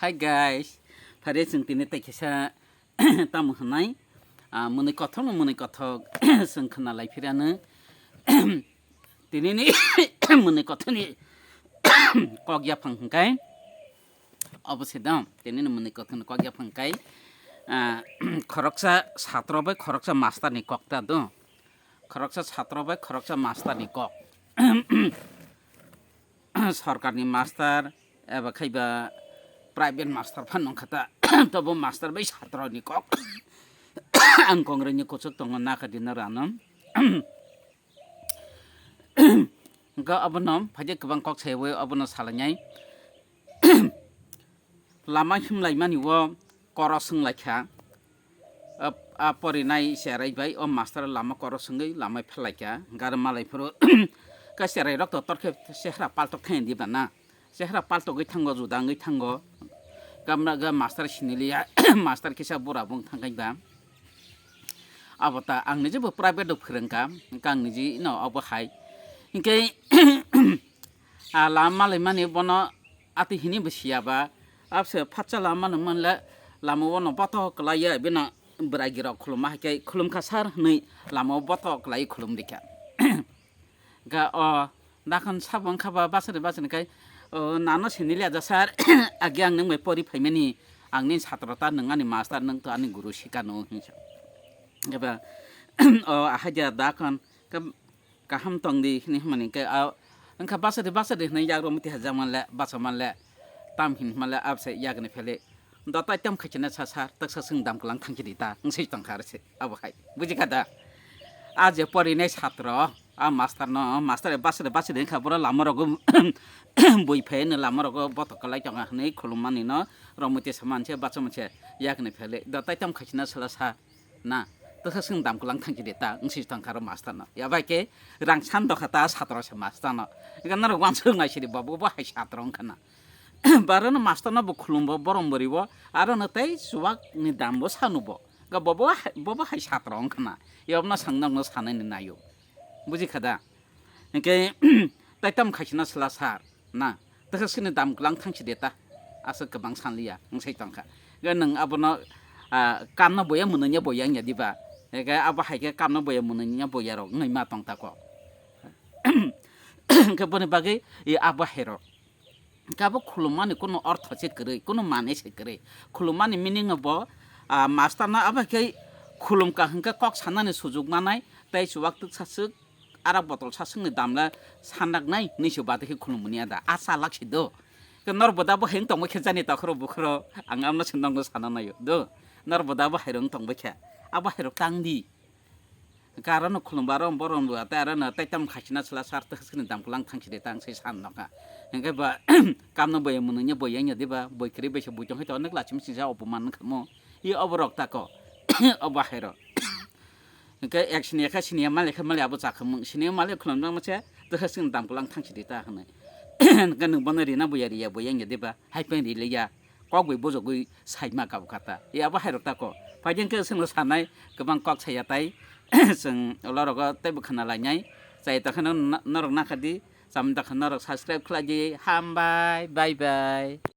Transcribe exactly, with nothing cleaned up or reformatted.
Hi guys, phare chwng tini tei kisa tamo hwnai, ah, mwnwi kothok no mwnwi kothok chwng khna lai phirano. Tini ni mwnwi kothok ni kok yaphang hwnkhe obo se dam, tini ni mwnwi kothok ni kok yaphang hwnkhe, ah, khoroksa satro bai khoroksa master ni kok ta do. Khoroksa satro bai khoroksa master ni kok. Sorkarni master eba khaiba private master phan nongkha ta. Tobo master bai satro ni kok. Ang kongrai ni kuchuk tongo nakha dinna rano. Hwnkhe obono phaikhe kwbang kok saiwi obono salainai. Lama himlaimani o koro swnglaikha. A, a porinai cherai bai o master lama koro swngwi lamai phelaikha. Gari malai phuru ka cherai rok to torkhe chehra paltok thangya diba na. Chehra paltogwi thango, juda wngwi thango. Gamra ga master siniliya, master kisa bura bung thangkha ba. Abo ta ang niji bo private rok phwrwngkha, hwnkhe ang niji no obo hai. Hwnkhe a lama malaimani bono ati hini bo siya ba, abse phatsa lama no manle, lama o no boto kwlaiya, bino bwragi rok khulumma hai khe khulumkha sir hwnwi lama o boto kwlai khulum rikha. Ga o dakhon sabo wngkha ba bachari bachari kai, o nano sini liya ja sir, agi ang nung bai pori phaimani, ang ni satro ta nung ani master nung to ani guru sikano hinsa. Eba o ahaja dakhon ka-, kaham tong di hini hwnmani hwnkhe a wngkha bachadi bachadi hwnwi yagrok miti hajak manle bacha manle tam hin manle abse yagni phele dotai tam khaikhe na sa sir taksa swng dam kwlang thangchi di ta wngsai tongkha arse abo hai bujikha da. A je porinai satro a master no master bachadi bachadi wngkha boro lama rogo bui phai no lama rogo botok kwlai tonga hwnwi khulummani no rok miti samanse bacha manse yagni phele dotai tam khaikhe na sala sa. Na, tokha swng dam kwlang thangchi de ta, wngsi tongkha ro master no. Ya bai khe rang san dokha ta satro se master no. Ega norok wansuk nai sidi bo, bo, bo hai satro wngkha na. Baro no master no bo khulum bo, borom bo ri bo, aro no tei chuwak ni dam bo sanu bo. Ga bo, bo hai, bo, bo hai satro wngkha na. Yob no sang nok no sanai ni nayo. Buji kha da? Hingke, tai tam khaisina sela sar, na, tokha sini dam kwlang thangsi de ta, aswk kwbang sanliya, wngsai tongkha. Ga nwng abono, ah, kamno boya mwnwi nya boya wngya diba? Ga abo hai khe kamno boya mwnwi nya boya rok wngwi ma tong tako. Hingke boni bagwi, i abo hai rok. Kabo khulummani kunu ortho se kwrwi, kunu mane se kwrwi. Khulummani meaning bo, ah, master no abo khe khulumka hwnkhe kok sanani sujuk manai, tei chuwak twk saswk, arak botol saswkni damla sanraknai hinwi se bati khe khulummani ada. A chalak se do. Khe nor boda bo heng tongma khe jani takhoro bukhoro, ang amno se nokno sana naio do. Nor boda bo hairok tongba khe. Abo hairok tang di. Hwnkhe aro no khulumba aro borom rwya tei aro no tei tam khaisina sela sar tei hwnkhe dam kwlang thangsi de tang sei san nokha. Hwnkhe ba kamno boya mwnwi nya boya wngya diba boi kwrwi bai se bui tong hai to onek lachimi sisa opoman wngkha mo. I obo rok tako obo hai rok. Hwnkhe ek sini kha sini mali kha mali abo chakha mung sini mali khulum jang mase tei hwnkhe dam kwlang thangsi de ta hwnwi. Hwnkhe nwng bono rina boya riya boya wngya diba hai pen ri liya. Kok bai bujogwi saima kabo kha ta. Ya bo hai rok tako. Phaidi hwnkhe chwngno sanai kwbang kok saya tai. Chwng ulo rogo teibo khna lainai. Chai ta kheno no-, norok nakha di. Cham ta kheno norok subscribe khlai di. Hambai. Bye bye.